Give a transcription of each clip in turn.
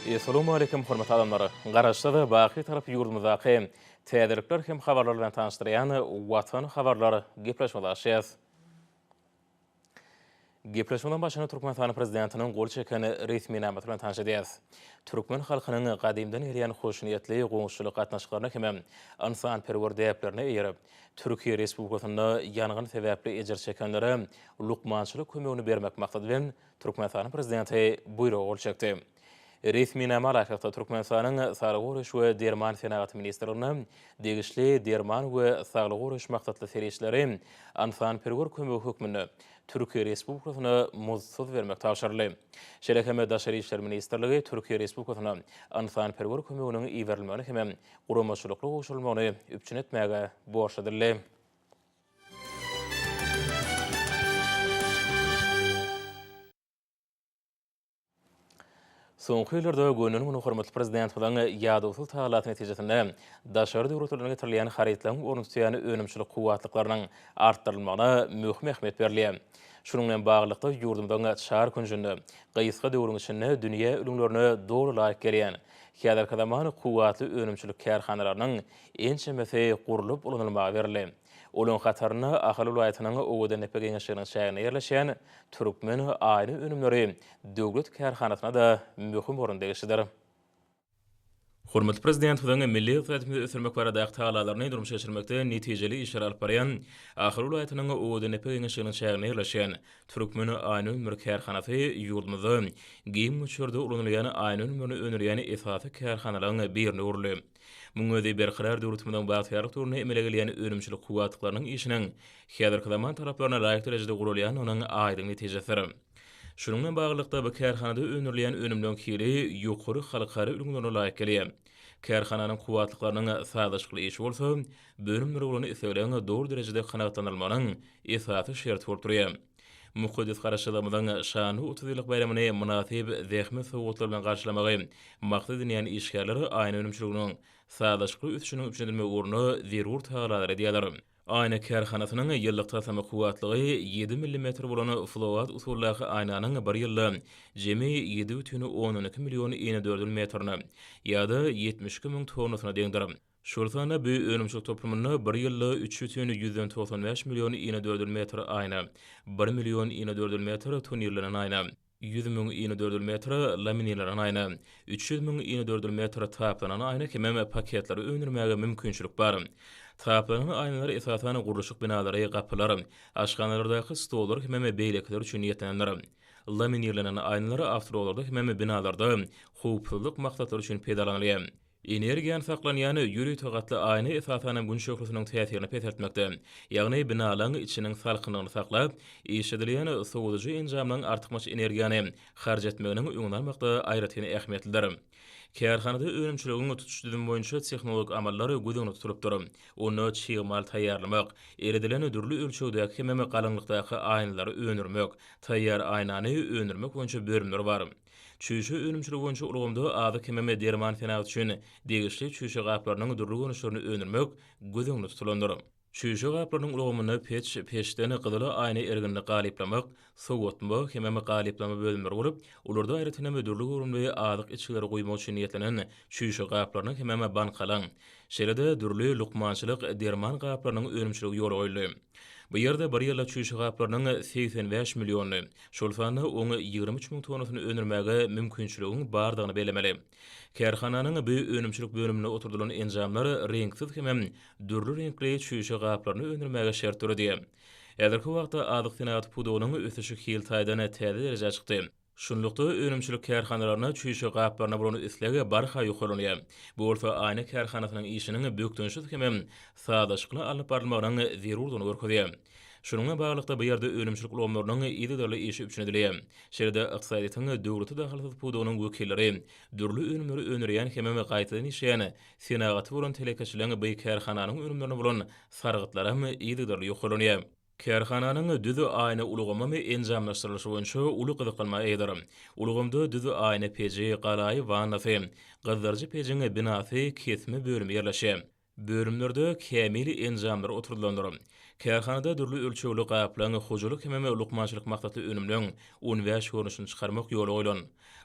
Essalawmaleýkim hormatly adamlar! Garaşsyz, baky Tarap ýurdumyzdaky täzelikler hem habarlar bilen tanyşdyrýan Watan habarlar gepleşigimizi açýas. Gepleşigimiziň başyny Türkmenistanyň Prezidentiniň gol çeken resminamasy bilen tanyş edýäris. Türkmen halkynyň gadymdan gelýän hoşniýetli goňşuçylyk gatnaşyklaryna hemem ynsanperwer däplerine eýerip, Türkiýe Respublikasynda ýangyn sebäpli ejir çekenlere lukmançylyk kömegini bermek maksady bilen Türkmenistanyň Prezidenti Buýruga gol çekdi. Resminama laýyklykda, Türkmenistanyň Saglygy goraýyş we derman senagaty ministrligine degişli derman we saglygy goraýyş maksatly serişdeleri ynsanperwer kömegi hökmünde Türkiýe Respublikasyna muzdsuz bermek tabşyryldy. Şeýle hem Daşary işler ministrligi Türkiýe Respublikasyna ynsanperwer kömeginiň iberilmegini hem guramaçylykly gowşurylmagyny üpjün etmäge borçly edildi. Soňky ýyllarda gönden-güne hormatly Prezidentimiziň ýadawsyz tagallasy netijesinde daşary döwletlerden getirilýän harytlaryň ornuny tutýan önümçilik kuwwatlyklarynyň artdyrylmagyna möhüm ähmiýet berilýär. Şunuň bilen baglylykda, ýurdumyzyň çar künjünde gysga döwrüň içinde dünýä ülňülerine doly laýyk gelýän häzirki zaman kuwwatly önümçilik kärhanalarynyň ençemesi gurlup ulanylmaga berildi. Olaryň hatarynda Ahal welaýatynyň Owadandepe geňeşliginiň çäginde ýerleşýän Türkmen aýna önümleri döwlet kärhanasyna-da möhüm orun degişlidir. Hormatly Prezidentimiziň milli ykdysadyýetimizi ösdürmek baradaky tagallalaryny durmuşa geçirmekde netijeli işleri alyp barýan Ahal welaýatynyň Owadandepe geňeşliginiň çäginde ýerleşýän Türkmen aýna önümleri kärhanasy ýurdumyzda giň möçberde ulanylýan aýna önümlerini öndürýän esasy kärhanalaryň birine öwrüldi. Munuň özi Berkarar döwletimiziň bagtyýarlyk döwründe emele gelýän önümçilik kuwwatlyklarynyň işiniň häzirki zaman talaplaryna laýyk derejede guralýandygynyň aýdyň netijesidir. Şunuň bilen baglylykda, bu kärhanada öndürilýän önümleriň hili ýokary halkara ülňülerine laýyk gelýär. Kärhananyň kuwwatlyklarynyň sazlaşykly işi bolsa, bu önümlere bolan islegleriň doly derejede kanagatlandyrylmagynyň esasy şerti bolup durýar. Mukaddes Garaşsyzlygymyzyň şanly 30 ýyllyk baýramyny mynasyp zähmet sowgatlary bilen garşylamagy maksat edinýän işgärler aýna önümçiliginiň sazlaşykly ösüşiniň üpjün edilmegi ugrunda zerur tagallalary edýärler. Aýna kärhanasynyň ýyllyk taslama kuwwatlygy ýedi millimetr bolan float usuldaky aýnanyň bir ýylda jemi 7,2 million inedördül metrine ýa-da 72 müň tonnasyna deňdir. Şol sanda bu önümçilik toplumynda bir ýylda 3,95 million inedördül metr aýna, bir million inedördül metr tonirlenen aýna, 100 müň inedördül metr laminirlenen aýna, 300 müň inedördül metr taplanan aýna hemem paketleri öndürmäge mümkinçilik bar. Taplanan aýnalar esasan gurluşyk binalary, gapylar, aşhanalardaky stollar hemem beýlekiler üçin niýetlenendir. Laminirlenen aýnalar awtoulaglarda hemem binalarda howpsuzlyk maksatlary üçin peýdalanylýar. Energiýany saklanýan ýörite gatly aýna esasanam gün şöhlesiniň täsirini peseltmekde, ýagny binalaň içiniň salkynlygyny saklap, işledilýän sowadyjy enjamlaryň artykmaç energiýany harç etmeginiň öňüni almakda aýratyn ähmiýetlidir. Kärhanada önümçiligiň tutuş düzümi boýunça tehnologik amallar göz öňünde tutulypdyr. Onda çig mal taýýarlamak, eredilen dürli ölçegdäki hemem galyňlykdaky aýnalary öndürmek, taýýar aýnany öndürmek boýunça bölümler bar. Çüýşe önümçiligi boýunça ulgamda azyk hemem derman senagaty üçin degişli çüýşe gaplarynyň dürli görnüşlerini öndürmek göz öňünde tutulandyr. Çüýşe gaplarynyň ulgamynda peç, peçden gyzyl aýna erginini galyplamak, sowatma hemem galyplama bölümleri bolup, olarda aýratyn hem dürli göwrümli azyk içgileri guýmak üçin niýetlenen çüýşe gaplarynyň hemem bankalaň, şeýle-de dürli lukmançylyk derman gaplarynyň önümçiligi ýola goýuldy. Bu ýerde bir ýylda çüýşe gaplarynyň 85 millionyny, şol sanda oň 23 müň tonnasyny öndürmäge mümkinçiligiň bardygyny bellemeli. Kärhananyň bu önümçilik bölüminde oturdylan enjamlar reňksiz hemem dürli reňkli çüýşe gaplaryny öndürmäge şert döredýär. Häzirki wagtda azyk senagaty pudagynyň ösüşi hil taýdan täze derejä çykdy. Şunlukda, önümçilik kärhanalaryna çüýşe gaplaryna bolan isleg barha ýokarlanýar. Bu bolsa aýna kärhanasynyň işiniň bökdençsiz hemem sazlaşykly alnyp barylmagynyň zerurdygyny görkezýär. Şunuň bilen baglylykda, bu ýerde önümçilik ulgamlarynyň yzygiderli işi üpjün edilýär. Şeýle-de ykdysadyýetiň döwlete dahylsyz pudagynyň wekilleri dürli önümleri öndürýän hemem gaýtadan işleýän senagaty bolan telekeçiligiň bu kärhananyň önümlerine bolan sargytlaram yzygiderli ýokarlanýar. Kärhananyň düz aýna ulgamam enjamlaşdyrylyşy boýunça uly gyzyklanma eýedir. Ulgamda düz aýna peji, galaýy wannasy, gyzdyryjy pejiň binasy, kesme bölümi ýerleşýär. Bölümlerde kämil enjamlar oturdylandyr. Kärhanada dürli ölçegli gaplaň, hojalyk hemem lukmançylyk maksatly önümleň 15 görnüşini çykarmak ýola goýlan.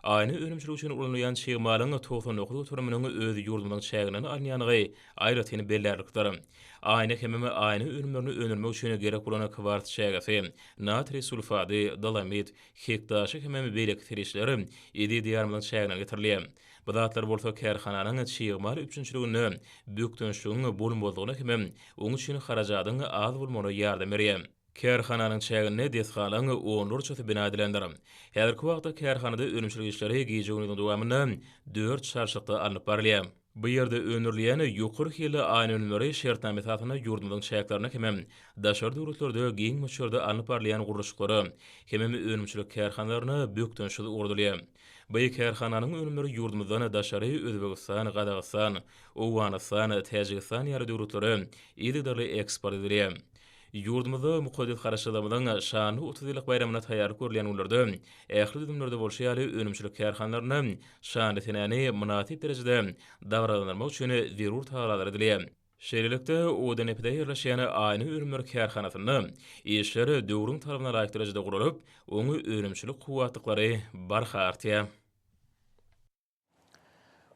Aýna önümçiligi üçin ulanylýan çig malyň 99 göteriminiň öz ýurdumyzyň çäginden alynýandygy aýratyn bellärlikdir. Aýna hemem aýna önümlerini öndürmek üçin gerek bolan kwars çägesi, natriý sulfady, dolomit, hek daşy hemem beýleki serişdeler eziz Diýarymyzyň çäginden getirilýär. Bu zatlar bolsa kärhananyň çig mal üpjünçiliginde bökdençligiň bolmazlygyna hemem oň üçin harajadyň az bolmagyna ýardam berýär. Kärhananyň çäginde desgalaryň onlarçasy bina edilendir. Häzirki wagtda kärhanada önümçilik işleri gije-gündiziň dowamynda dört çalşykda alnyp barylýar. Bu ýerde öndürilýän ýokary hilli aýna önümleri şertnama esasynda ýurdumyzyň çäklerinde hemem daşary döwletlerde giň möçberde alnyp barylýan gurluşyklara hemem önümçilik kärhanalaryna bökdençsiz ugradylýar. Bu kärhananyň önümleri ýurdumyzdan daşary Özbegistan, Gazagystan, Owganystan, Täjigistan ýaly döwletlere yzygiderli eksport edilýär. Ýurdumyzda mukaddes Garaşsyzlygymyzyň şanly 30 ýyllyk baýramyna taýýarlyk görülýän günlerde ähli düzümlerde bolşy ýaly önümçilik kärhanalarynda şanly senäni mynasyp derejede dabaralandyrmak üçin zerur tagallalar edilýär. Şeýlelikde, Odanepede ýerleşýän aýna önümleri kärhanasynda işler döwrüň talabyna laýyk derejede guralyp, oň önümçilik kuwwatlyklary barha artýar.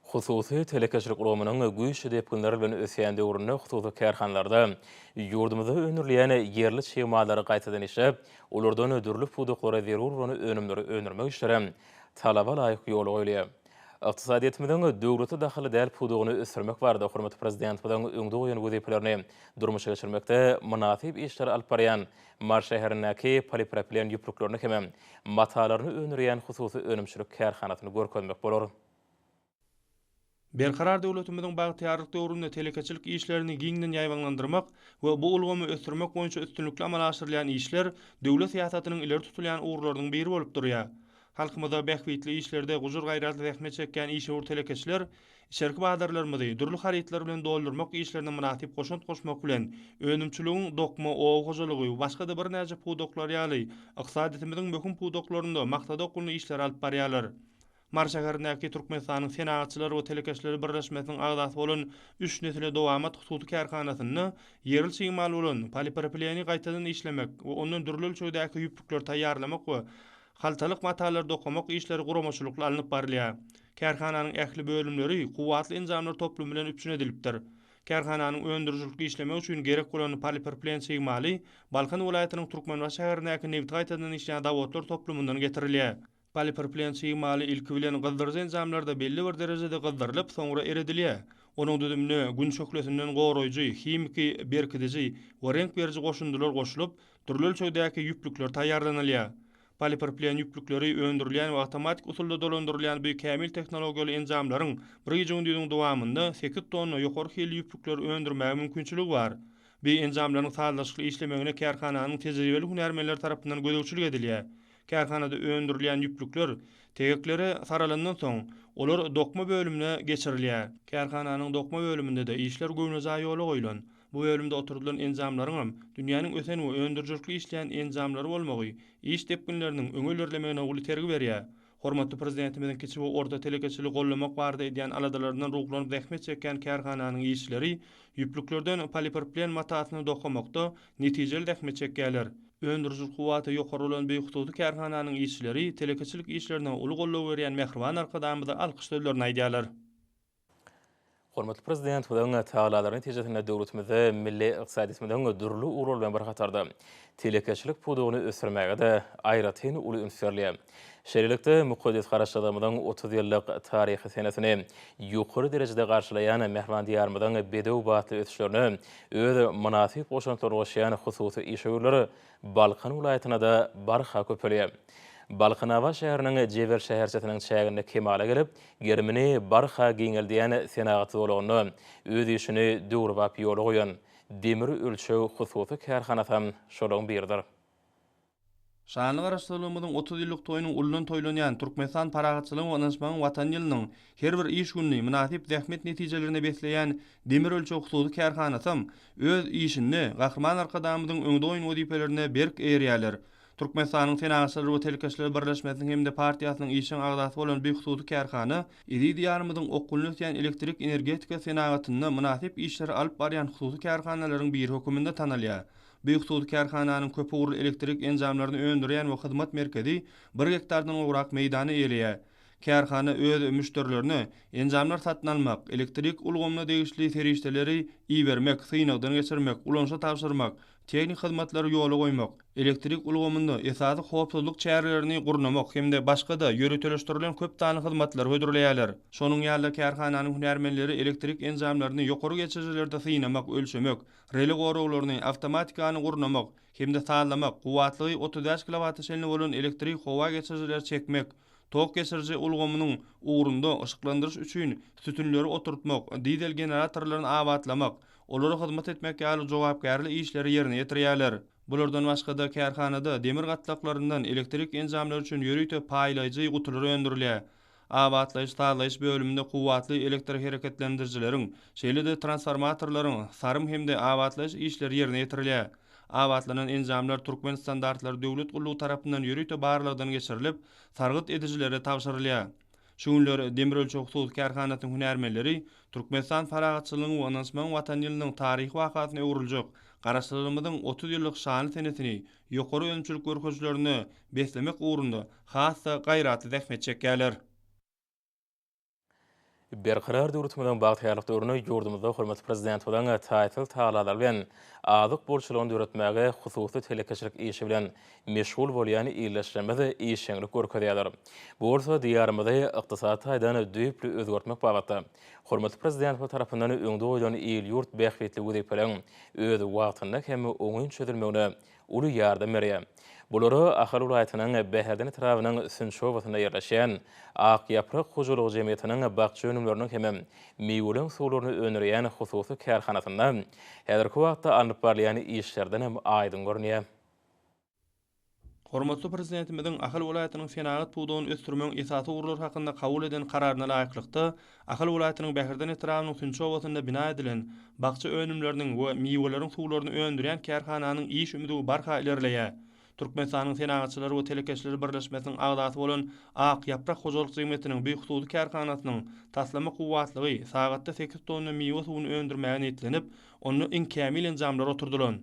Hususy telekeçilik ulgamynyň güýçli depginler bilen ösýän döwründe hususy kärhanalarda ýurdumyzda öndürilýän ýerli çig mallary gaýtadan işläp, olardan dürli pudaklara zerur bolan önümleri öndürmek işleri talaba laýyk ýola goýulýar. Ykdysadyýetimiziň döwlete dahylly däl pudagyny ösdürmek barada hormatly Prezidentimiziň öňde goýan wezipelerini durmuşa geçirmekde mynasyp işleri alyp barýan Mary şäherindäki polipropilen ýüplüklerini hemem matalaryny öndürýän hususy önümçilik kärhanasyny görkezmek bolar. Berkarar döwletimiziň bagtyýarlyk döwründe telekeçilik işlerini giňden ýaýbaňlandyrmak we bu ulgamy ösdürmek boýunça üstünlikli amala aşyrylýan işler döwlet syýasatynyň ileri tutulýan ugurlarynyň biri bolup durýar. Halkymyza bähbitli işlerde gujur-gaýratly zähmet çekýän işewür telekeçiler içerki bazarlarymyzy dürli harytlar bilen doldurmak işlerine mynasyp goşant goşmak bilen, önümçiligiň dokma, oba hojalygy we başga-da birnäçe pudaklary ýaly ykdysadyýetimiziň möhüm pudaklarynda maksada okgunly işleri alyp barýarlar. Mary şäherindäki Türkmenistanyň Senagatçylar we telekeçiler birleşmesiniň agzasy bolan Üç nesle dowamat hususy kärhanasynda ýerli çig mal bolan polipropileni gaýtadan işlemek we ondan dürli ölçegdäki ýüplükleri taýýarlamak we Haltalyk matalary dokamak işleri guramaçylykly alnyp barylýar. Kärhananyň ähli bölümleri kuwwatly enjamlar toplumy bilen üpjün edilipdir. Kärhananyň öndürijilikli işlemegi üçin gerek bolan polipropilen çig maly Balkan welaýatynyň Türkmenbaşy şäherindäki nebiti gaýtadan işleýän zawodlar toplumyndan getirilýär. Polipropilen çig maly ilki bilen gyzdyryjy enjamlarda belli bir derejede gyzdyrylyp, soňra eredilýär. Onuň düzümine Gün şöhlesinden goraýjy, himiki berkidiji we reňk beriji goşundylar goşulyp, dürli ölçegdäki ýüplükler taýýarlanylýar. Polipropilen ýüplükleri öndürilýän we awtomatik usulda dolandyrylýan bu kämil tehnologiýaly enjamlaryň bir gije-gündiziň dowamynda sekiz tonna ýokary hilli ýüplükleri öndürmäge mümkinçiligi bar. Bu enjamlaryň sazlaşykly işlemegine kärhananyň tejribeli hünärmenleri tarapyndan gözegçilik edilýär. Kärhanada öndürilýän ýüplükler tegeklere saralandan soň, olar dokma bölümine geçirilýär. Kärhananyň dokma bölüminde-de işler göwnejaý ýola goýlan. Bu bölümde oturdylan enjamlaryňam dünýäniň ösen we öndürijilikli işleýän enjamlary bolmagy iş depginleriniň öňe ilerlemegine uly itergi berýär. Hormatly Prezidentimiziň kiçi we orta telekeçiligi goldamak barada edýän aladalaryndan ruhlanyp zähmet çekýän kärhananyň işçileri ýüplüklerden polipropilen matasyny dokamakda netijeli zähmet çekýärler. Öndürijilik kuwwaty ýokary bolan bu hususy kärhananyň işçileri telekeçilik işlerine uly goldaw berýän mähriban Arkadagymyza alkyş sözlerini aýdýarlar. Hormatly Prezidentimiziň tagallalary netijesinde döwletimizde milli ykdysadyýetimiziň dürli ugurlary bilen bir hatarda, telekeçilik pudagyny ösdürmäge-de aýratyn uly üns berilýär. Şeýlelikde, mukaddes Garaşsyzlygymyzyň 30 ýyllyk taryhy senesini ýokary derejede garşylaýan mähriban Diýarymyzyň bedew batly ösüşlerine öz mynasyp goşantlaryny goşýan hususy işewürler Balkan welaýatynda-da barha köpelýär. Balkanabat şäheriniň Jebel şäherçesiniň çäginde kemala gelip, gerimini barha giňeldýän senagat zolagynda öz işini döwrebap ýola goýan Demir ölçeg hususy kärhanasam şolaryň biridir. Şanly Garaşsyzlygymyzyň 30 ýyllyk toýunyň uludan toýlanýan Türkmenistan parahatçylygyň we ynanyşmagyň Watany ýylynyň her bir iş gününi mynasyp zähmet netijelerine besleýän Demir ölçeg hususy kärhanasam öz işinde Gahryman Arkadagymyzyň öňde goýan wezipelerine berk eýerýärler. Türkmenistanyň Senagatçylar we telekeçiler birleşmesiniň hem-de partiýasynyň işjeň agzasy bolan bu hususy kärhana eziz Diýarymyzyň okgunly ösýän elektrik energetika senagatynda mynasyp işleri alyp barýan hususy kärhanalaryň biri höküminde tanalýar. Bu hususy kärhananyň köpugurly elektrik enjamlaryny öndürýän we hyzmat merkezi bir gektardan gowrak meýdany eýeleýär. Kärhana öz müşderilerine enjamlar satyn almak, elektrik ulgamyna degişli serişdeleri ibermek, synagdan geçirmek, ulanyşa tabşyrmak, tehniki hyzmatlary ýola goýmak, elektrik ulgamynda esasy howpsuzlyk çärelerini gurnamak hem-de başga-da ýöriteleşdirilen köp sanly hyzmatlary hödürleýärler. Şonuň ýaly-da kärhananyň hünärmenleri elektrik enjamlaryny ýokary geçirijilerde synamak, ölçemek, rele goraglaryny, awtomatikany gurnamak hem-de sazlamak, kuwwatlygy 35 kilowata çenli bolan elektrik howa geçirijileri çekmek, tok geçiriji ulgamynyň ugrunda yşyklandyryş üçin sütünleri oturtmak, dizel generatorlaryny abatlamak, olara hyzmat etmek ýaly jogapkärli işleri ýerine ýetirýärler. Bulardan başga-da, kärhanada demir gatlaklaryndan elektrik enjamlary üçin ýörite paýlaýjy gutular öndürilýär. Abatlaýyş-sazlaýyş bölüminde kuwwatly elektrohereketlendirijileriň, şeýle-de transformatorlaryň sarym hem-de abatlaýyş işleri ýerine ýetirilýär. Abatlanan enjamlar Türkmenstandartlary döwlet gullugy tarapyndan ýörite barlagdan geçirilip, sargyt edijilere tabşyrylýar. Şu günler Demir ölçeg hususy kärhanasynyň hünärmenleri Türkmenistan parahatçylygyň we ynanyşmagyň Watany ýylynyň taryhy wakasyna öwrüljek Garaşsyzlygymyzyň 30 ýyllyk şanly senesini ýokary önümçilik görkezijilerine beslemek ugrunda has-da gaýratly zähmet çekýärler. Berkarar döwletimiziň bagtyýarlyk döwründe ýurdumyzda hormatly Prezidentimiziň taýsyz tagallalary bilen azyk bolçulygyny döretmäge hususy telekeçilik işi bilen meşgul bolýan ildeşlerimiz işjeňlik görkezýärler. Bu bolsa Diýarymyzy ykdysady taýdan düýpli özgertmek babatda hormatly Prezidentimiz tarapyndan öňde goýlan il-ýurt bähbitli wezipeleriň öz wagtynda hem oňyn çözülmegine uly ýardam berýär. Bulara Ahal welaýatynyň Bäherden etrabynyň Sünçi obasynda ýerleşýän Ak ýaprak hojalyk jemgyýetiniň bakja önümleriniň hemem miweleň suwlaryny öndürýän hususy kärhanasynda häzirki wagtda alnyp barylýan işlerden hem aýdyň görünýär. Hormatly Prezidentimiziň Ahal welaýatynyň senagat pudagyny ösdürmegiň esasy ugurlary hakynda kabul eden Kararyna laýyklykda, Ahal welaýatynyň Bäherden etrabynyň Sünçi obasynda bina edilen bakja önümleriniň we miweleriň suwlaryny öndürýän kärhananyň iş ümzügi barha ilerleýär. Türkmenistanyň Senagatçylar we telekeçiler birleşmesiniň agzasy bolan Ak ýaprak hojalyk jemgyýetiniň bu hususy kärhanasynyň taslama kuwwatlygy sagatda sekiz tonna miwe suwuny öndürmäge niýetlenip, onda iň kämil enjamlar oturdylan.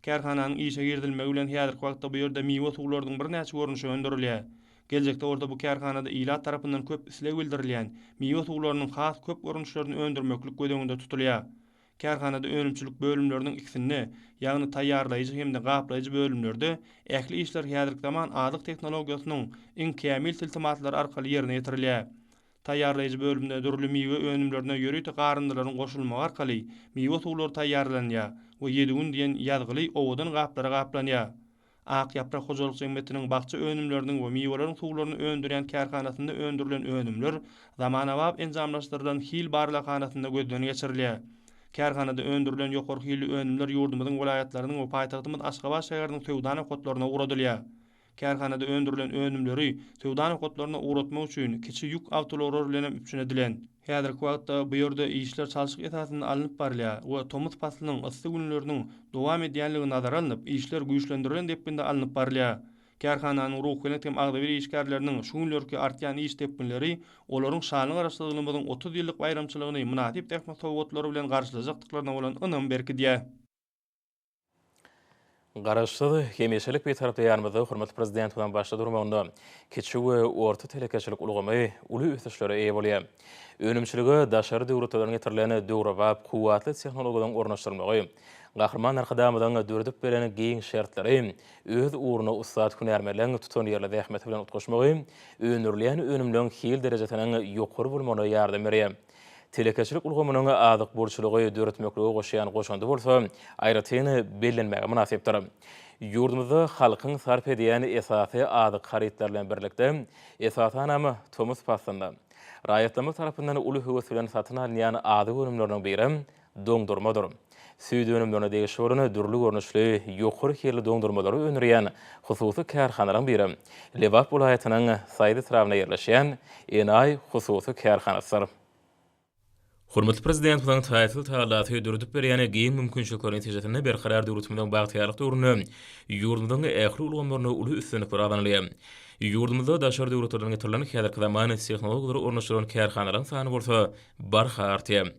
Kärhananyň işe girizilmegi bilen häzirki wagtda bu ýerde miwe suwlarynyň birnäçe görnüşi öndürilýär. Geljekde bolsa bu kärhanada ilat tarapyndan köp isleg bildirilýän miwe suwlarynyň has köp görnüşlerini öndürmeklik göz öňünde tutulýar. Kärhanada önümçilik bölümleriniň ikisinde, ýagny taýýarlaýjy hem-de gaplaýjy bölümlerde ähli işler häzirki zaman azyk tehnologiýasynyň iň kämil tilsimatlary arkaly ýerine ýetirilýär. Taýýarlaýjy bölümde dürli miwe önümlerine ýörite garyndylaryň goşulmagy arkaly miwe suwlary taýýarlanýar we ýedi gün diýen ýazgyly owadan gaplara gaplanýar. Ak ýaprak hojalyk jemgyýetiniň bakja önümleriniň we miweleriň suwlaryny öndürýän kärhanasynda öndürilen önümler zamanabap enjamlaşdyrylan hil barlaghanasynda gözden geçirilýär. Kärhanada öndürilen ýokary hilli önümler ýurdumyzyň welaýatlarynyň we paýtagtymyz Aşgabat şäheriniň söwda nokatlaryna ugradylýar. Kärhanada öndürilen önümleri söwda nokatlaryna ugratmak üçin kiçi ýük awtoulaglar bilen hem üpjün edilen. Häzirki wagtda bu ýerde işler çalşyk esasynda alnyp barylýar we tomus paslynyň yssy günleriniň dowam edýänligi nazara alnyp, işler güýçlendirilen depginde alnyp barylýar. Kärhananyň ruhubelent hem agzybir işgärleriniň şu günlerki artýan iş depginleri olaryň şanly Garaşsyzlygymyzyň 30 ýyllyk baýramçylygyny mynasyp zähmet sowgatlary bilen garşylajakdyklaryna bolan ynamy berkidýär. Garaşsyz, hemişelik Bitarap Diýarymyzda hormatly Prezidentimiziň başda durmagynda kiçi we orta telekeçilik ulgamy uly ösüşlere eýe bolýar. Önümçilige daşary döwletlerden getirilen döwrebap, kuwwatly tehnologiýalaryň ornaşdyrylmagy, Gahryman Arkadagymyzyň döredip beren giň şertleri, öz ugruna ussat hünärmenleň tutanýerli zähmeti bilen utgaşmagy öndürilýän önümleň hil derejesiniň ýokary bolmagyna ýardam berýär. Telekeçilik ulgamynyň azyk bolçulygy döretmeklige goşýan goşandy bolsa aýratyn bellenmäge mynasypdyr. Ýurdumyzda halkyň sarp edýän esasy azyk harytlary bilen birlikde, esasanam, tomus paslynda raýatlarymyz tarapyndan uly höwes bilen satyn alynýan azyk önümleriniň birem doňdurmadyr. Süýt önümlerine degişli bolan dürli görnüşli ýokary hilli doňdurmalary öndürýän hususy kärhanalaryň biri Lebap welaýatynyň Saýat etrabynda ýerleşýän Enaý hususy kärhanasydyr. Hormatly Prezidentimiziň taýsyz tagallasy döredip berýän giň mümkinçilikleri netijesinde Berkarar döwletimiziň bagtyýarlyk döwründe ýurdumyzyň ähli ulgamlarynda uly üstünlikler gazanylýar. Ýurdumyzda daşary döwletlerden getirilen häzirki zaman tehnologiýalary ornaşdyran kärhanalaryň sany bolsa barha artýar.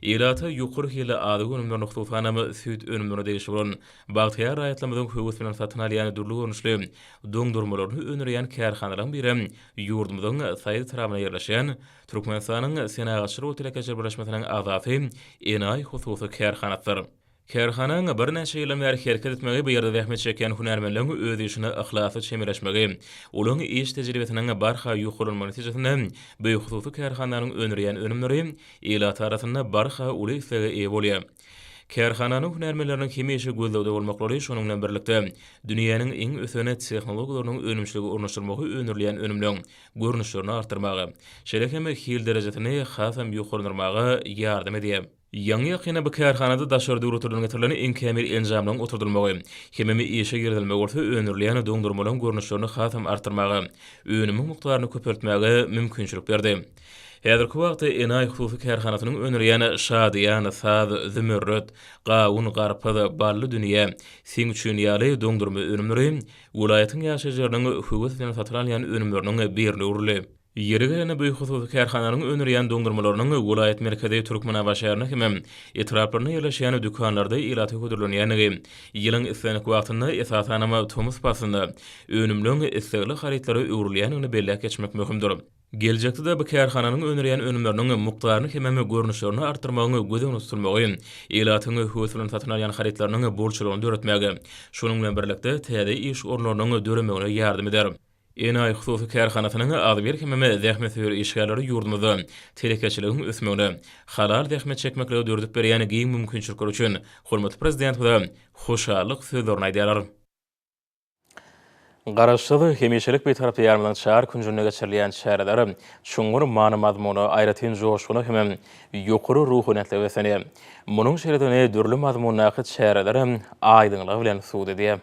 Ilata ýokary hilli azyk önümlerini, hususanam, süýt önümlerine degişli bolan bagtyýar raýatlarymyzyň höwes bilen satyn alýan dürli görnüşli doňdurmalaryny öndürýän kärhanalaryň birem ýurdumyzyň Saýat etrabynda ýerleşýän Türkmenistanyň Senagatçylar we telekeçiler birleşmesiniň agzasy Enaý hususy kärhanasydyr. Kärhananyň birnäçe ýyldan bäri hereket etmegi bu ýerde zähmet çekýän hünärmenleriň öz işine yhlasly çemeleşmegi, olaryň iş tejribesiniň barha ýokarlanmagy netijesinde bu hususy kärhananyň öndürýän önümleri ilat arasynda barha uly islege eýe bolýar. Kärhananyň hünärmenleriniň hemişe gözlegde bolmaklary, şonuň bilen birlikde, dünýäniň iň ösen tehnologiýalarynyň önümçilige ornaşdyrmagy öndürilýän önümleň görnüşlerini artdyrmaga, şeýle hem hil derejesini hasam ýokarlandyrmaga ýardam edýär. Ýaňy-ýakynda bu kärhanada daşary döwletlerden getirilen iň kämil enjamlaryň oturdylmagy hemem işe girizilmegi bolsa öndürilýän doňdurmalaryň görnüşlerini hasam artdyrmaga, önümiň mukdaryny köpeltmäge mümkinçilik berdi. Häzirki wagtda Enaý hususy kärhanasynyň öndürýän Şadyýan, Saz, Zümerret, Gawun, Garpyz, Bally dünýä, Seň üçin ýaly doňdurma önümleri welaýatyň ýaşaýjylarynyň höwes bilen satyn alýan önümleriniň birine öwrüldi. Ýeri gelende bu hususy kärhananyň öndürýän doňdurmalarynyň welaýat merkezi Türkmenabat şäherinde hemem etraplarynda ýerleşýän dükanlarda ilata hödürlenýändigi, ýylyň islendik wagtynda, esasanam tomus paslynda önümleň islegli harytlara öwrülýändigini belläp geçmek möhümdir. Geljekde-de bu kärhananyň öndürýän önümleriniň mukdaryny hemem görnüşlerini artdyrmagyň göz öňünde tutulmagy ilatyň höwes bilen satyn alýan harytlarynyň bolçulygyny döretmäge, şonuň bilen birlikde, täze iş orunlarynyň döremegine ýardam eder. Enaýy hususy kärhanasynyň agzybir hemem zähmetsöýer işgärleri ýurdumyzda telekeçiligiň ösmegine, halal zähmet çekmeklige döredip berýän giň mümkinçilikleri üçin hormatly Prezidentimize hoşallyk sözlerini aýdýarlar. Garaşsyz, hemişelik Bitarap Diýarymyzyň çar künjünde geçirilýän çäreler çuňňur many-mazmuna, aýratyn joşguna hemem ýokary ruhubelentlige beslenýär. Munuň şeýledigini dürli mazmundaky çäreler aýdyňlygy bilen subut edýär.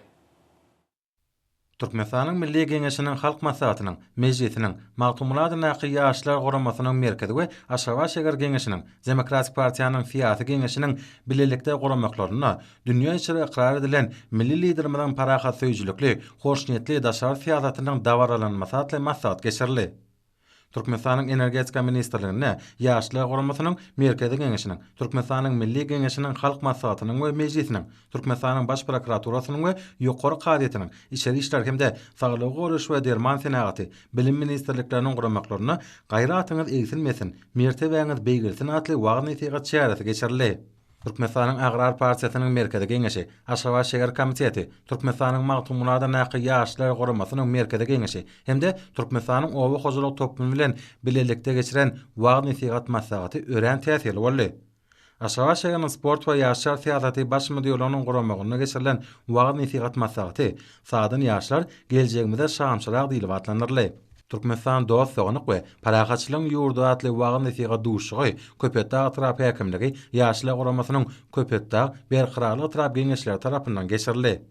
Türkmenistanyň Milli Geňeşiniň Halk Maslahatynyň Mejlisiniň Magtymguly adyndaky Ýaşlar guramasynyň Merkezi we Aşgabat şäher Geňeşiniň Demokratik partiýanyň Syýasy Geňeşiniň bilelikde guramaklarynda dünýä içre ykrar edilen Milli Liderimiziň parahatsöýüjilikli, hoşniýetli daşary syýasatynyň dabaralanmasy atly maslahat geçirildi. Türkmenistanyň Energetika ministrliginde Ýaşlar guramasynyň Merkezi Geňeşiniň, Türkmenistanyň Milli Geňeşiniň Halk Maslahatynyň we Mejlisiniň, Türkmenistanyň Baş prokuraturasynyň we Ýokary kazyýetiniň, Içeri işler hem-de Saglygy goraýyş we derman senagaty, Bilim ministrlikleriniň guramaklarynda Gaýratyňyz egsilmesin, mertebäňiz beýgelsin atly wagyz-nesihat çäresi geçirildi. Türkmenistanyň Agrar partiýasynyň Merkezi Geňeşi, Aşgabat şäher komiteti, Türkmenistanyň Magtymguly adyndaky Ýaşlar guramasynyň Merkezi Geňeşi hem-de Türkmenistanyň Oba hojalyk toplumy bilen bilelikde geçiren wagyz-nesihat maslahaty örän täsirli boldy. Aşgabat şäheriniň Sport we ýaşlar syýasaty baş müdirliginiň guramagynda geçirilen wagyz-nesihat maslahaty Sagdyn ýaşlar, geljegimize şamçyrag diýlip atlandyryldy. Türkmenistan dost-doganlyk we parahatçylygyň ýurdy atly wagyz-nesihat duşuşygy Köpetdag etrap häkimligi, Ýaşlar guramasynyň Köpetdag, Berkararlyk etrap Geňeşleri tarapyndan geçirildi.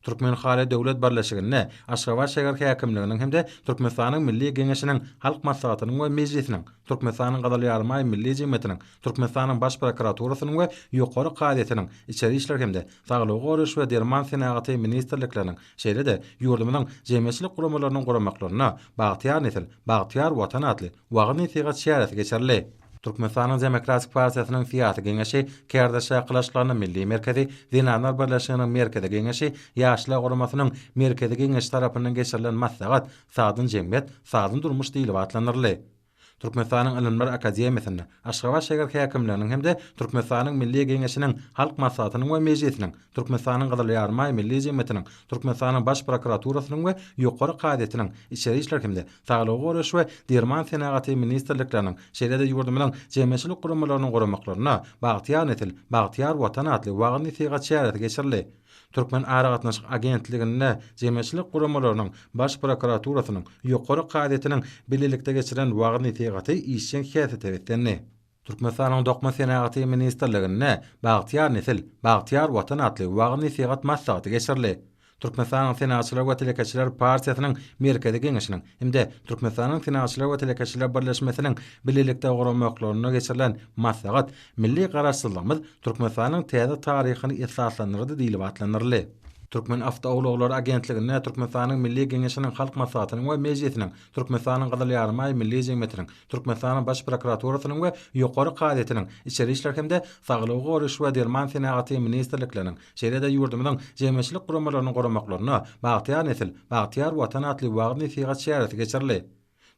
Türkmenhaly döwlet birleşiginde Aşgabat şäher häkimliginiň hem-de Türkmenistanyň Milli Geňeşiniň Halk Maslahatynyň we Mejlisiniň, Türkmenistanyň Gyzyl Ýarymaý Milli jemgyýetiniň, Türkmenistanyň Baş prokuraturasynyň we Ýokary kazyýetiniň, Içeri işler hem-de Saglygy goraýyş we derman senagaty ministrlikleriniň, şeýle-de ýurdumyzyň jemgyýetçilik guramalarynyň guramaklarynda Bagtyýar nesil, bagtyýar Watan atly wagyz-nesihat çäresi geçirildi. Türkmenistanyň Demokratik partiýasynyň Syýasy Geňeşi, Kärdeşler arkalaşyklarynyň Milli merkezi, Zenanlar birleşiginiň Merkezi Geňeşi, Ýaşlar guramasynyň Merkezi Geňeşi tarapyndan geçirilen maslahat Sagdyn jemgyýet, sagdyn durmuş diýlip atlandyryldy. Türkmenistanyň Ylymlar akademiýasynda, Aşgabat şäher häkimliginiň hem-de Türkmenistanyň Milli Geňeşiniň Halk Maslahatynyň we Mejlisiniň, Türkmenistanyň Gyzyl Ýarymaý Milli jemgyýetiniň, Türkmenistanyň Baş prokuraturasynyň we Ýokary kazyýetiniň, Içeri işler hem-de Saglygy goraýyş we derman senagaty ministrlikleriniň, şeýle-de ýurdumyzyň jemgyýetçilik guramalarynyň guramaklarynda Bagtyýar nesil, bagtyýar Watan atly wagyz-nesihat çäresi geçirildi. Türkmen aragatnaşyk agentliginde jemgyýetçilik guramalarynyň, Baş prokuraturasynyň, Ýokary kazyýetiniň bilelikde geçiren wagyz-nesihaty işjeň häsiýete beslendi. Türkmenistanyň Dokma senagaty ministrliginde Bagtyýar nesil, bagtyýar Watan atly wagyz-nesihat maslahaty geçirildi. Türkmenistanyň Senagatçylar we telekeçiler partiýasynyň Merkezi Geňeşiniň hem-de Türkmenistanyň Senagatçylar we telekeçiler birleşmesiniň bilelikde guramaklarynda geçirilen maslahat Milli Garaşsyzlygymyz Türkmenistanyň täze taryhyny esaslandyrdy diýlip atlandyryldy. Türkmen awtoulaglary agentliginde Türkmenistanyň Milli Geňeşiniň Halk Maslahatynyň we Mejlisiniň, Türkmenistanyň Gyzyl Ýarymaý Milli jemgyýetiniň, Türkmenistanyň Baş prokuraturasynyň we Ýokary kazyýetiniň, Içeri işler hem-de Saglygy goraýyş we derman senagaty ministrlikleriniň, şeýle-de ýurdumyzyň jemgyýetçilik guramalarynyň guramaklarynda Bagtyýar nesil, bagtyýar Watan atly wagyz-nesihat çäresi geçirildi.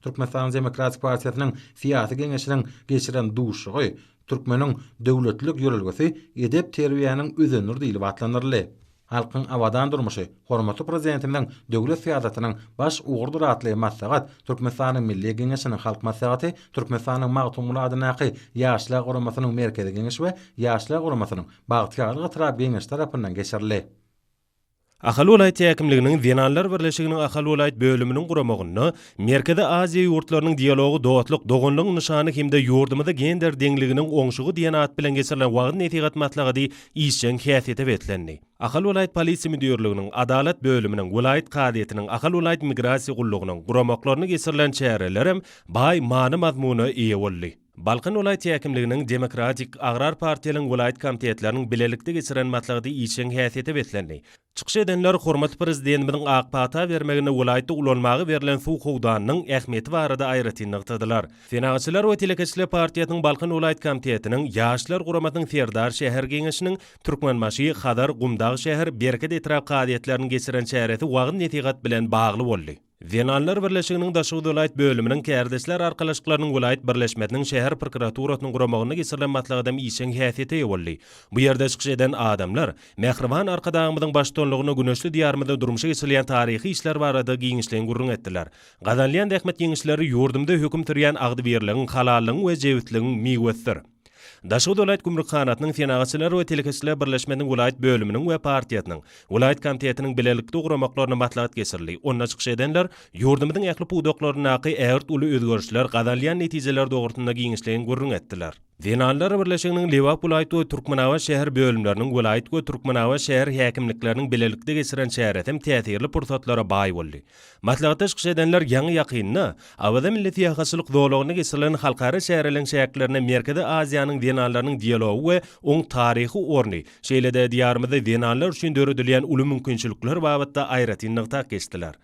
Türkmenistanyň Demokratik partiýasynyň Syýasy geňeşiniň geçiren duşuşygy Türkmeniň döwletlilik ýörelgesi edep-terbiýäniň özenidir diýlip atlandyryldy. Halkyň abadan durmuşy, hormatly Prezidentimiziň döwlet syýasatynyň baş ugrudyr atly maslahat Türkmenistanyň Milli Geňeşiniň Halk Maslahaty, Türkmenistanyň Magtymguly adyndaky Ýaşlar guramasynyň Merkezi Geňeşi we Ýaşlar guramasynyň Bagtyýarlyk etrap Geňeşi tarapyndan geçirildi. Ahal welaýat häkimliginiň Zenanlar birleşiginiň Ahal welaýat bölüminiň guramagynda Merkezi Aziýa ýurtlarynyň dialogy dostluk, doganlygyň nyşany hem-de ýurdumyzda gender deňliginiň oňşugy diýen at bilen geçirilen wagyz-nesihat maslahaty işjeň häsiýete beslendi. Ahal welaýat Polisiýa müdirliginiň, Adalat bölüminiň, welaýat kazyýetiniň, Ahal welaýat Migrasiýa gullugynyň guramaklarynda geçirilen çärelerem baý many-mazmuna eýe boldy. Balkan welaýat häkimliginiň Demokratik, Agrar partiýalaryň welaýat komitetleriniň bilelikde geçiren maslahaty işjeň häsiýete beslendi. Çykyş edenler hormatly Prezidentimiziň ak pata bermeginde welaýatda ulanmaga berlen suw howdanynyň ähmiýeti barada aýratyn nygtadylar. Senagatçylar we telekeçiler partiýasynyň Balkan welaýat komitetiniň, Ýaşlar guramasynyň Serdar şäher Geňeşiniň, Türkmenbaşy, Hazar, Gumdag şäher, Bereket etrap kazyýetleriniň geçiren çäresi wagyz-nesihat bilen bagly boldy. Zenanlar birleşiginiň Daşoguz welaýat bölüminiň Kärdeşler arkalaşyklarynyň welaýat birleşmesiniň şäher prokuraturasynyň guramagynda geçirilen maslahatam işjeň häsiýete eýe boldy. Bu ýerde çykyş eden adamlar mähriban Arkadagymyzyň baştutanlygynda güneşli Diýarymyzda durmuşa geçirilýän taryhy işler barada giňişleýin gürrüň etdiler. Gazanylýan zähmet ýeňişleri ýurdumyzda höküm sürýän agzybirligiň, halallygyň we jebisligiň miwesidir. Daşoguz welaýat gümrükhanasynyň Senagatçylar we telekeçiler birleşmesiniň welaýat bölüminiň we partiýasynyň welaýat komitetiniň bilelikde guramaklaryna maslahat geçirildi. Onda çykyş edenler ýurdumyzyň ähli pudaklaryndaky ägirt uly özgerişler, gazanylýan netijeler dogrusynda giňişleýin gürrüň etdiler. Zenanlar birleşiginiň Lebap welaýat we Türkmenabat şäher bölümleriniň welaýat we Türkmenabat şäher häkimlikleriniň bilelikde geçiren çäresem täsirli pursatlara baý boldy. Maslahatda çykyş edenler ýaňy-ýakynda Awaza milli syýahatçylyk zolagynda geçirilen halkara çäreleriň çäklerinde Merkezi Aziýanyň zenanlarynyň dialogy we oň taryhy orny, şeýle-de Diýarymyzda zenanlar üçin döredilýän uly mümkinçilikler babatda aýratyn nygtap geçdiler.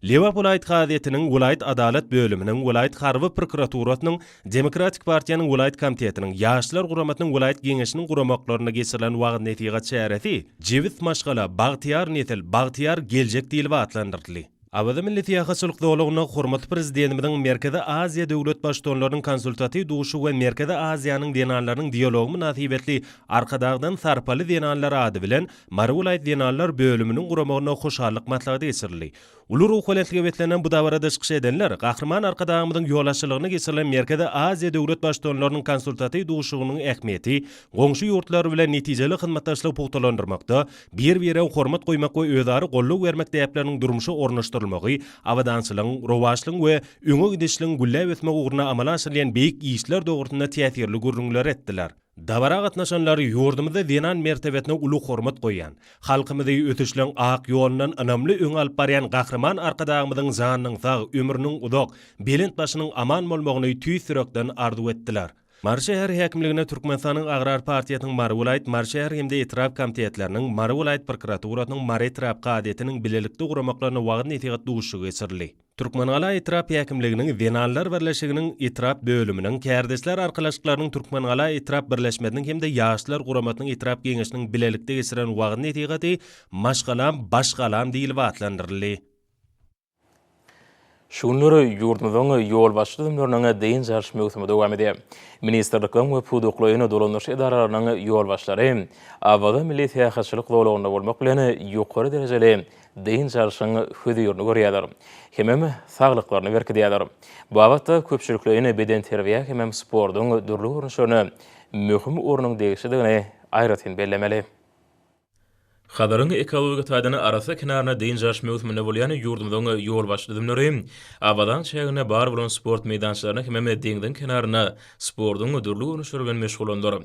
Lebap welaýat kazyýetiniň welaýat adalat bölüminiň, welaýat harby prokuraturasynyň, Demokratik partiýanyň welaýat komitetiniň, Ýaşlar guramasynyň welaýat geňeşiniň guramaklarynda geçirilen wagyz-nesihat çäresi Jebis maşgala, bagtyýar nesil, bagtyýar geljek diýlip atlandyryldy. Awaza milli syýahatçylyk zolagynda hormatly Prezidentimiziň Merkezi Aziýa döwlet Baştutanlarynyň konsultatiw duşuşygy we Merkezi Aziýanyň zenanlarynyň dialogy mynasybetli Arkadagdan sarpaly zenanlar ady bilen Mary welaýat zenanlar bölüminiň guramagynda hoşallyk maslahaty geçirildi. Uly ruhubelentlige beslenen bu dabarada çykyş edenler Gahryman Arkadagymyzyň ýolbaşçylygynda geçirilen Merkezi Aziýa döwlet Baştutanlarynyň konsultatiw duşuşygynyň ähmiýeti, goňşy ýurtlar bilen netijeli hyzmatdaşlygy pugtalandyrmakda, bir-birege hormat goýmak we özara goldaw bermek däpleriniň durmuşa ornaşdyrylmagy abadançylygyň, rowaçlygyň we öňe gidişligiň gülläp ösmegi ugrunda amala aşyrylýan beýik işler dogrusynda täsirli gürrüňleri etdiler. Dabara gatnaşanlar ýurdumyzda zenan mertebesine uly hormat goýýan, halkymyzy ösüşleň ak ýolundan ynamly öňe alyp barýan Gahryman Arkadagymyzyň janynyň sag, ömrüniň uzak, belent başynyň aman bolmagyny tüýs ýürekden arzuw etdiler. Mary şäher häkimligine Türkmenistanyň Agrar partiýasynyň Mary welaýat, Mary şäher hem-de etrap komitetleriniň, Mary welaýat prokuraturasynyň, Mary etrap kazyýetiniň bilelikde guramaklarynda wagyz-nesihat duşuşygy geçirildi. Türkmengala etrap häkimliginiň Zenanlar birleşiginiň etrap bölüminiň, Kärdeşler arkalaşyklarynyň Türkmengala etrap birleşmesiniň hem-de Ýaşlar guramasynyň etrap geňeşiniň bilelikde geçiren wagyz-nesihaty Maşgalam, baş galam diýlip atlandyryldy. Şu günler ýurdumyzyň ýolbaşçy düzümleriniň dynç alyş möwsümi dowam edýär. Ministrlikleriň we pudaklaýyn dolandyryş edaralarynyň ýolbaşçylary Awaza milli syýahatçylyk zolagynda bolmak bilen, ýokary derejeli dynç alşyň hözirini görýärler hemem saglyklaryny berkidýärler. Bu babatda köpçülikleýin bedenterbiýä hemem sportuň dürli görnüşlerine möhüm ornuň degişlidigini aýratyn bellemeli. Hazaryň ekologiýa taýdan arassa kenarynda dynç alyş möwsüminde bolýan ýurdumyzyň ýolbaşçy düzümleri Awazaň çäginde bar bolan sport meýdançalarynda hemem deňziň kenarynda sportuň dürli görnüşleri bilen meşgullandylar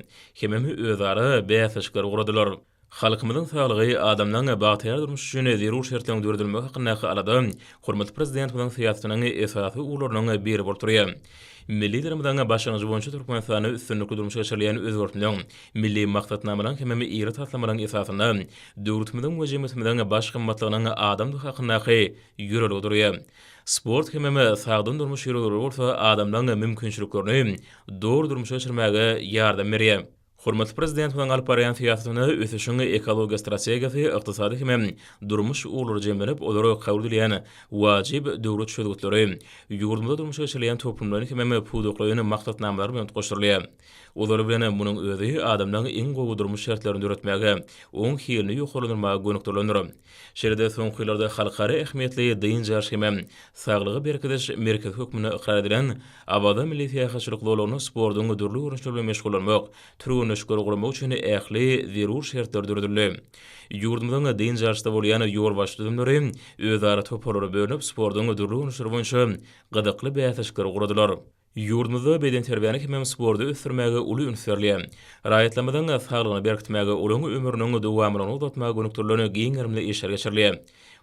hemem özara bäsleşikleri guradylar. Halkymyzyň saglygy, adamlaryň bagtyýar durmuşy üçin zerur şertleriň döredilmegi hakyndaky alada hormatly Prezidentimiziň syýasatynyň esasy ugurlarynyň biri bolup durýar. Milli Liderimiziň başlangyjy boýunça Türkmenistanda üstünlikli durmuşa geçirilýän özgertmeleň, milli maksatnamalaryň hemem iri taslamalaryň esasynda döwletimiziň we jemgyýetimiziň baş gymmatlygynyň adamdygy hakyndaky ýörelge durýar. Sport hemem sagdyn durmuş ýörelgeleri bolsa adamlaryň mümkinçiliklerini doly durmuşa geçirmäge ýardam berýär. Hormatly Prezidentimiziň alyp barýan syýasatynda ösüşiň ekologiýa strategiýasy, ykdysady hemem durmuş ugurlary jemlenip, olara kabul edilýän wajyp döwlet çözgütleri, ýurdumyzda durmuşa geçirilýän toplumlaýyn hemem pudaklaýyn maksatnamalar bilen utgaşdyrylýar. Ozaly bilen, munuň özi adamlaryň iň gowy durmuş şertlerini döretmäge, oň hilini ýokarlandyrmaga gönükdirilendir. Şeýle-de soňky ýyllarda halkara ähmiýetli dynç alyş hemem saglygy berkidiş merkezi hökmünde ykrar edilen Awaza milli syýahatçylyk zolagynda sportuň dürli görnüşleri bilen meşgullanmak, türgenleşikleri guramak üçin ähli zerur şertler döredildi. Ýurdumyzyň dynç alyşda bolýan ýolbaşçy düzümleri özara toparlara bölünip, sportuň dürli görnüşleri boýunça gyzykly bäsleşikleri guradylar. Ýurdumyzda bedenterbiýäni hemem sporty ösdürmäge uly üns berilýär. Raýatlarymyzyň saglygyny berkitmäge, olaryň ömrüniň dowamlylygyny uzaltmaga gönükdirilen giň gerimli işler geçirilýär.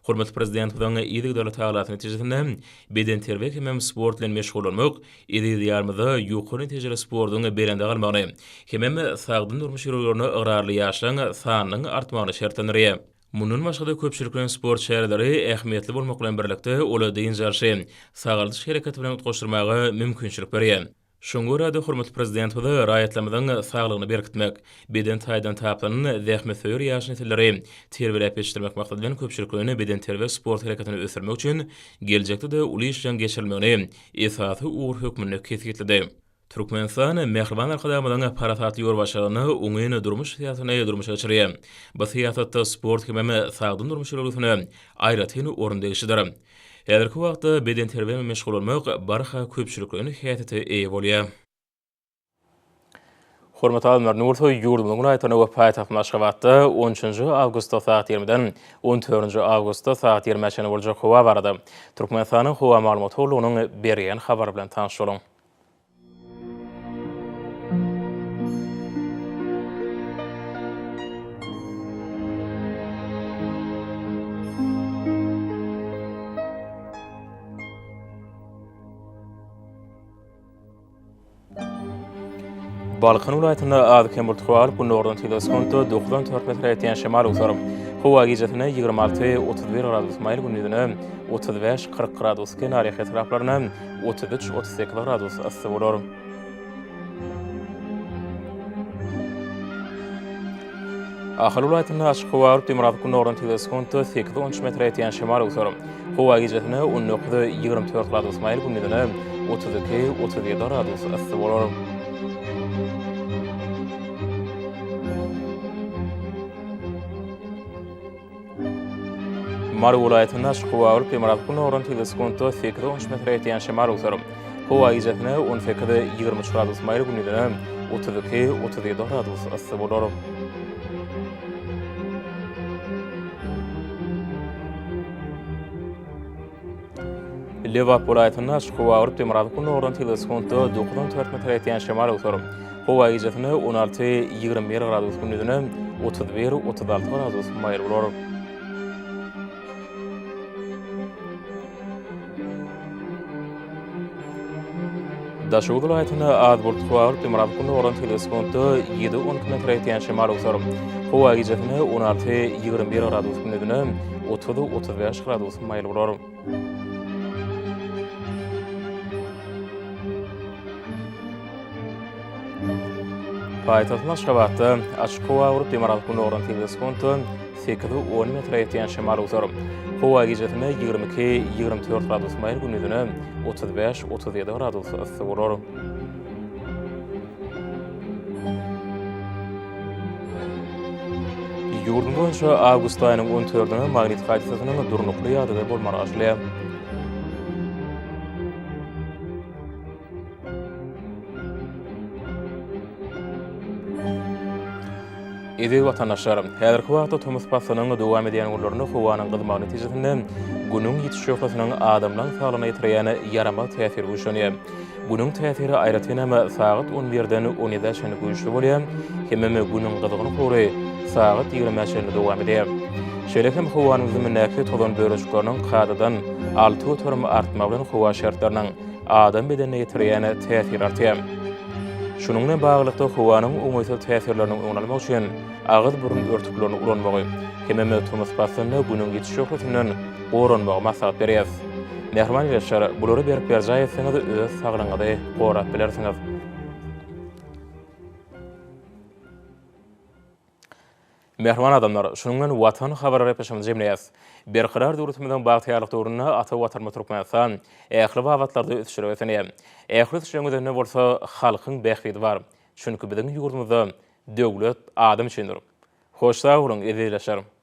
Hormatly Prezidentimiziň yzygiderli tagallasy netijesinde bedenterbiýe hemem sport bilen meşgullanmak eziz Diýarymyzda ýokary netijeli sportuň belende galmagyny hemem sagdyn durmuş ýörelgelerine ygrarly ýaşlaryň sanynyň artmagyny şertlendirýär. Mundan başga-da köpçülikleýin sport çäreleri ähmiýetli bolmak bilen birlikde, ol dynç alşy, sagaldyş hereketi bilen utgaşdyrmaga mümkinçilik berýär. Şoňa görä-de, hormatly Prezidentimiz raýatlarymyzyň saglygyny berkitmek, beden taýdan taplanan, zähmetsöýer ýaş nesilleri terbiýeläp ýetişdirmek maksady bilen köpçülikleýin bedenterbiýe-sport hereketini ösdürmek üçin geljekde-de uly işleriň geçirilmegini esasy ugur hökmünde kesgitledi. Türkmenistan mähriban Arkadagymyzyň parasatly ýolbaşçylygynda oňyn durmuş syýasatyny durmuşa geçirýär. Bu syýasatda sport hemem sagdyn durmuş ýörelgesine aýratyn orun degişlidir. Häzirki wagtda bedenterbiýe bilen meşgullanmak barha köpçülikleýin häsiýete eýe bolýar. Hormatly alymlar, indi bolsa ýurdumyzyň welaýatlarynda we paýtagtymyz Aşgabatda on üçünji awgustda sagat ýigrimiden on dördünji awgustda sagat ýigrimä çenli boljak howa barada Türkmenistanyň Howa maglumat gullugynyň berýän habary bilen tanyş boluň. Balkan welaýatynda az-kem bulut howa, günordan tizligi sekuntda 94 metre ýetýän şemal öwser. Howa gijesine 26, 31 gradus maýyl, gündizine 35, 40 gradus, kenarýaka etraplarynda 33, 38 gradus yssy bolar. Ahal welaýatynda açyk howa bolup, demirgazyk gündogardan tizligi sekuntda sekiz-on üç metre ýetýän şemal öwser. Howa gijesine 19, 24 gradus maýyl, gündizine 32, 37 gradus yssy bolar. Mary welaýatynda açyk howa bolup, demirgazyk gündogardan tizligi sekuntda sekiz-on üç metre ýetýän şemal öwser. Howa gijesine 18, 23 gradus maýyl, gündizine 32, 37 gradus yssy bolar. Lebap welaýatynda açyk howa bolup, demirgazyk gündogardan tizligi sekuntda 9-14 metre ýetýän şemal öwser. Howa gijesine 16, 21 gradus, gündizine 31, 36 gradus maýyl bolar. Daşoguz welaýatynda az bulut howa bolup, demirgazyk gündogardan tizligi sekuntda 7-12 metre ýetýän şemal öwser. Howa gijesine 16, 21 gradus, gündizine 30, 35 gradus maýyl bolar. Paýtagtymyz Aşgabatda açyk howa bolup, demirgazyk gündogardan tizligi sekuntda 8-10 metre ýetýän şemal öwser. Howa gijesine 22, 24 gradus maýyl, gündizine 35, 37 gradus yssy bolar. Ýurdumyz boýunça awgust aýynyň on dördüne magnit hadysasynyň durnukly ýagdaýda bolmagy garaşylýar. Eziz watandaşlar, häzirki wagtda tomus paslynyň dowam edýän günlerinde howanyň gyzmagy netijesinde Günüň ýiti şöhlesiniň adamlaryň saglygyna ýetirýän ýaramaz täsiri güýçlenýär. Günüň täsiri aýratyn hem sagat on birden on ýedä çenli güýçli bolýar, hemem Günüň gyzgyn howry sagat ýigrimä çenli dowam edýär. Şeýle hem howanyň düzümindäki tozan bölejikleriniň kadadan 6% artmagy bilen howa şertleriniň. adam bedenine ýetirýän täsiri artýar. Şunuň bilen baglylykda, howanyň oňaýsyz täsirleriniň öňüni almak üçin agyz-burun örtüklerini ulanmagy hemem tomus paslynda Günüň ýiti şöhlesinden goranmagy maslahat berýäris. Mähriban ildeşler, bulary berk berjaý etseňiz, öz saglygyňyzy gorap bilersiňiz. Mähriban adamlar, şunuň bilen Watan habarlar gepleşigimizi jemleýäris. Berkarar döwletimiziň bagtyýarlyk döwründe ata Watanymyz Türkmenistan ähli babatlarda ösüşlere beslenýär. Ähli ösüşleriň özeninde bolsa halkyň bähbidi bar. Çünki biziň ýurdumyzda döwlet adam üçindir. Hoş sag boluň, eziz ildeşler!